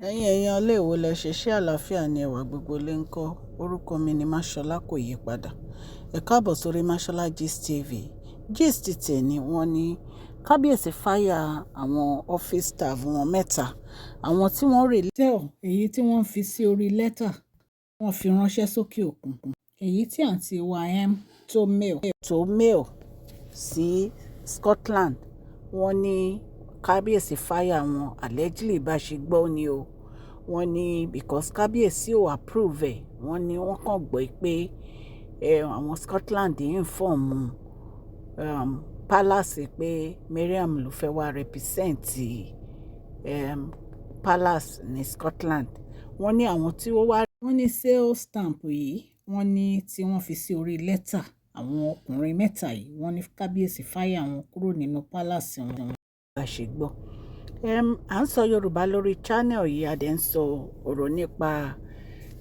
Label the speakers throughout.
Speaker 1: Ẹ̀yin èèyàn ilé ìwò lẹ ṣe, ṣé àlàáfíà ni ẹwà gbogbo lè ń kọ́. Orúkọ mi ni Máṣọ́lá, kò yí padà. Ẹ káàbọ̀ sórí Mashola Gist TV. Gist tèmi, wọ́n ní kábíyèsí fire àwọn office staff wọn mẹ́ta, àwọn tí wọ́n rí tell èyí tí wọ́n fi sí orí lẹ́tà wọ́n fi ránṣẹ́ sókè òkun, èyí tí àǹtí wa M tó mail sí Scotland. Wọ́n ní kábíyèsí fire wọn, allegedly, bá ṣe gbọ́ ni o. Wọ́n ní because kábíyèsí ò approve ẹ̀. Wọ́n ní wọ́n kàn gbọ́ pé àwọn Scotland inform palace pé Mariam ló fẹ́ wá represent palace ní Scotland. Wọ́n ní àwọn tí ó wá, wọ́n ní seal stamp yìí, wọ́n ní tí wọ́n fi sí orí lẹ́tà, àwọn ọkùnrin mẹ́ta yìí, wọ́n ní kábíyèsí fire wọn kúrò nínú palace wọn. Bá ṣe gbọ́, à ń sọ Yorùbá lórí channel yìí, a dẹ̀ ń sọ ọ̀rọ̀ nípa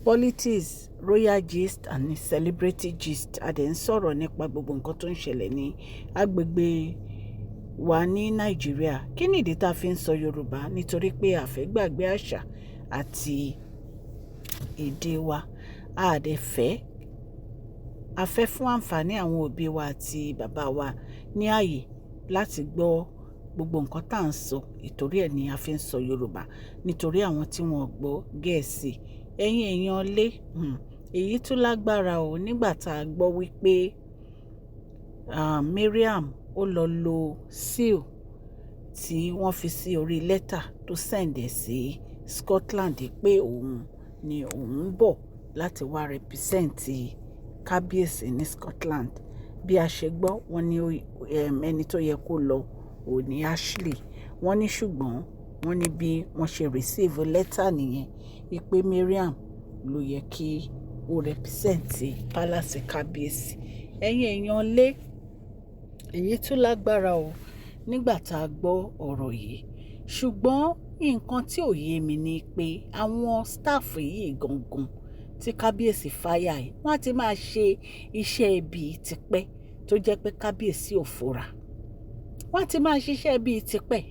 Speaker 1: politics, royal gist and celebrity gist. A dẹ̀ ń sọ̀rọ̀ nípa gbogbo nǹkan tó ń ṣẹlẹ̀ ní agbègbè wa ní Nàìjíríà. Kí nìdí tá a fi ń sọ Yorùbá? Nítorí pé a fẹ́ gbàgbé àṣà àti èdè wa. A dẹ̀ fẹ́, a fẹ́ fún àǹfààní àwọn òbí wa àti bàbá wa ní ààyè láti gbọ́ gbogbo nǹkan tá à ń sọ. Ìtorí ẹ̀ ni a fi ń sọ Yorùbá, nítorí àwọn tí wọ́n gbọ́ Gẹ̀ẹ́sì. Ẹ̀yin èèyàn lé, èyí tún lágbára o. Nígbà tá a gbọ́ wípé Mariam ó lọ lo seal tí wọ́n fi sí orí lẹ́tà tó send ẹ̀ sí Scotland pé òun ni òun ń bọ̀ láti wá represent kábíyèsí ní Scotland. Bí a ṣe gbọ́, wọ́n ní ẹni tó yẹ kó lọ ò ní Ashley. Wọ́n ní ṣùgbọ́n wọ́n ní bí wọ́n ṣe receive lẹ́tà nìyẹn wípé Mariam ló yẹ kí ó represent palace kábíyèsí. Ẹ̀yin èèyàn lé, èyí tún lágbára o nígbà tá a gbọ́ ọ̀rọ̀ yìí. Ṣùgbọ́n nǹkan tí ò yé mi ni pé àwọn staff yìí gangan tí kábíyèsí fire yìí, wọ́n á ti máa ṣe iṣẹ́ ibi tipẹ́ tó jẹ́ pé kábíyèsí ò fura. Wọ́n á ti máa ṣiṣẹ́ bíi tipẹ́.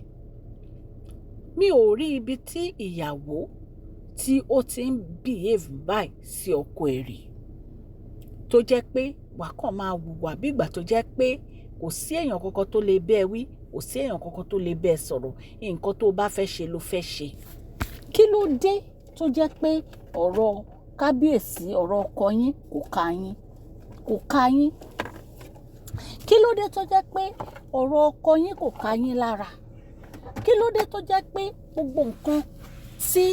Speaker 1: Mi ò rí ibi tí ìyàwó tí ó ti ń behave báyìí sí ọkọ ẹ̀ rí, tó jẹ́ pé wà kàn máa hùwà bí ìgbà tó jẹ́ pé kò sí èèyàn kankan tó lè bẹ́ẹ̀ wí, kò sí èèyàn kankan tó lè bẹ́ẹ̀ sọ̀rọ̀. Nǹkan tó bá fẹ́ ṣe ló fẹ́ ṣe. Kí ló dé tó jẹ́ pé ọ̀rọ̀ kábíyèsí, ọ̀rọ̀ ọkọ yín kò ká yín, kò ká yín? Kí ló dé tó jẹ́ pé ọ̀rọ̀ ọkọ yín kò ká yín lára? Kí ló dé tó jẹ́ pé gbogbo nǹkan tí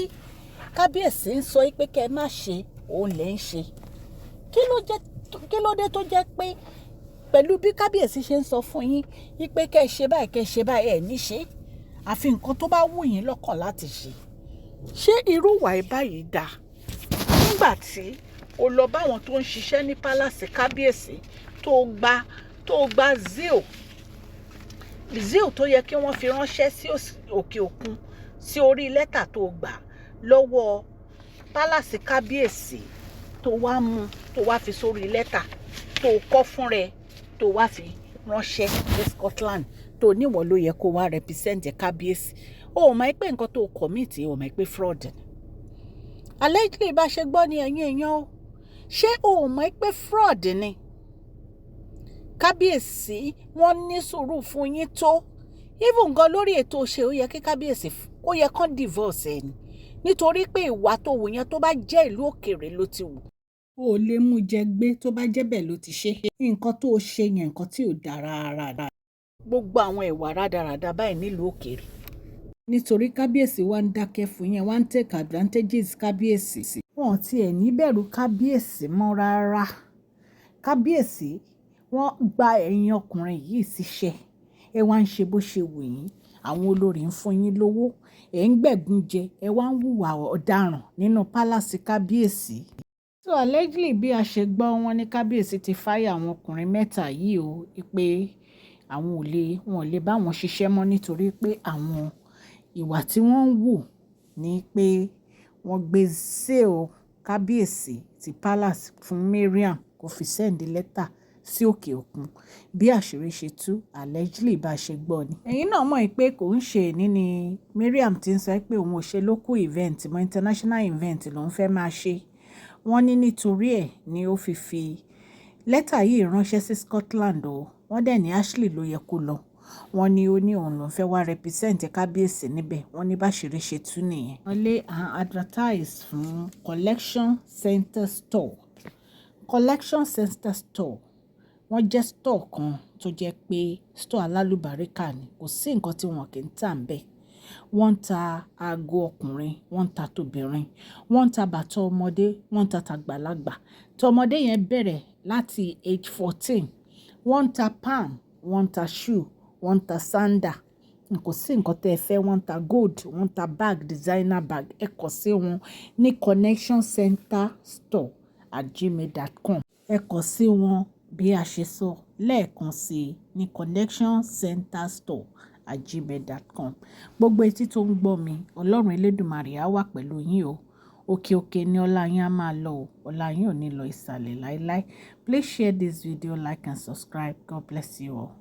Speaker 1: kábíyèsí ń sọ pé kẹ́ ẹ má ṣe, òun lẹ̀ ń ṣe? Kí ló dé tó jẹ́ pé pẹ̀lú bí kábíyèsí ṣe ń sọ fún yín wípé kẹ́ ẹ ṣe báyìí, kẹ́ ẹ ṣe báyìí, ẹ̀ ní ṣe, àfi nǹkan tó bá wù yín lọ́kàn láti ṣe? Ṣé irú ìwà ẹ̀ báyìí dáa? Nígbà tí o lọ bá àwọn tó ń ṣiṣẹ́ ní palace kábíyèsí, tó gba zeal tó yẹ kí wọ́n fi ránṣẹ́ sí òkè òkun sí orí lẹ́tà tó gbà lọ́wọ́ palace kábíyèsí, tó wá mú, tó wá fi sórí lẹ́tà tó kọ́ fún rẹ, tó wá fi ránṣẹ́ sí Scotland, tó níwọ̀n ló yẹ kó wá represent kábíyèsí, o ò mọ̀ pé nǹkan tó commit, o mọ̀ pé fraud ni? Allegedly, bá ṣe gbọ́ ni, ẹ̀yin èèyàn o. Ṣé o ò mọ̀ pé fraud ni? Kábíyèsí, wọ́n ní sùúrù fún yín tó. Even gan lórí ètò ṣe, ó yẹ kí kábíyèsí, ó yẹ kán divorce ẹ ni, nítorí pé ìwà tó wù yẹn, tó bá jẹ́ ìlú òkèèrè ló ti wù, o lè mú jẹ gbé. Tó bá jẹ́ bẹ́ẹ̀ ló ti ṣe, nǹkan tó ṣe yẹn, nǹkan tí ò dára rárá. Gbogbo àwọn ìwà rádaràda báyìí nílùú òkèèrè, nítorí kábíyèsí wa ń dákẹ́ fún yẹn, wá ń take advantages kábíyèsí. Wọn tiẹ̀ ní bẹ̀rù kábíyèsí mọ́ rárá. Kábíyèsí, wọ́n gba ẹ̀yin ọkùnrin yìí síṣẹ́, ẹ wá ń ṣe bó ṣe wù yín. Àwọn olórí ń fún yín lówó, ẹ̀ ń gbẹ̀gún jẹ, ẹ wá ń hùwà ọ̀daràn nínú palace kábíyèsí. So allegedly, bí a ṣe gbọ́, wọn ní kábíyèsí ti fire àwọn ọkùnrin mẹ́ta yìí o, pé àwọn ò lè, wọn ò lè bá wọn ṣiṣẹ́ mọ́, nítorí pé àwọn ìwà tí wọ́n ń wù ní pé wọ́n gbé seal kábíyèsí ti palace fún Mariam kó fi send lẹ́tà sí òkè òkun. Bí àṣírí ṣe tú, allegedly, bá ṣe gbọ́ ni. Ẹ̀yin náà mọ̀ pé kò ń ṣe èní ni Mariam ti ń sọ pé òun ò ṣe local event mọ́, international event lòun fẹ́ máa ṣe. Wọ́n ní nítorí ẹ̀ ni ó fi lẹ́tà yìí ránṣẹ́ sí Scotland o. Wọ́n dẹ̀ ní Ashley ló yẹ kó lọ. Wọ́n ní ó ní òun lòún fẹ́ wá represent kábíyèsí níbẹ̀. Wọ́n ní báṣìírí ṣe tú nìyẹn. Wọ́n lé and advertise fún Collection Center Store. Collection Center Store, wọ́n jẹ́ store kan tó jẹ́ pé store alálùbáríkà ni. Kò sí nǹkan tí wọ́n kì í tà níbẹ̀. Wọ́n ń ta ago ọkùnrin, wọ́n ń ta tobìnrin, wọ́n ń ta bàtà ọmọdé, wọ́n ń ta tàgbàlagbà. Tọmọdé yẹn bẹ̀rẹ̀ láti age 14. Wọ́n ń ta palm, wọ́n ń ta shoe, wọ́n ń ta sandal. Kò sí nǹkan tí ẹ fẹ́. Wọ́n ń ta gold, wọ́n ń ta bag, designer bag. Ẹ kàn sí wọn ní connectioncenterstore@gmail.com. Ẹ kàn sí wọn bí a ṣe sọ lẹ́ẹ̀kan sí ní connectioncenterstore@gmail.com. Gbogbo etí tó ń gbọ́ mi, Ọlọ́run Elédùmarè á wà pẹ̀lú yín o. Òkè òkè ni ọlá yín á máa lọ o. Ọlá yín ò ní lọ ìsàlẹ̀ láíláí. Please share this video, like and subscribe. God bless you all.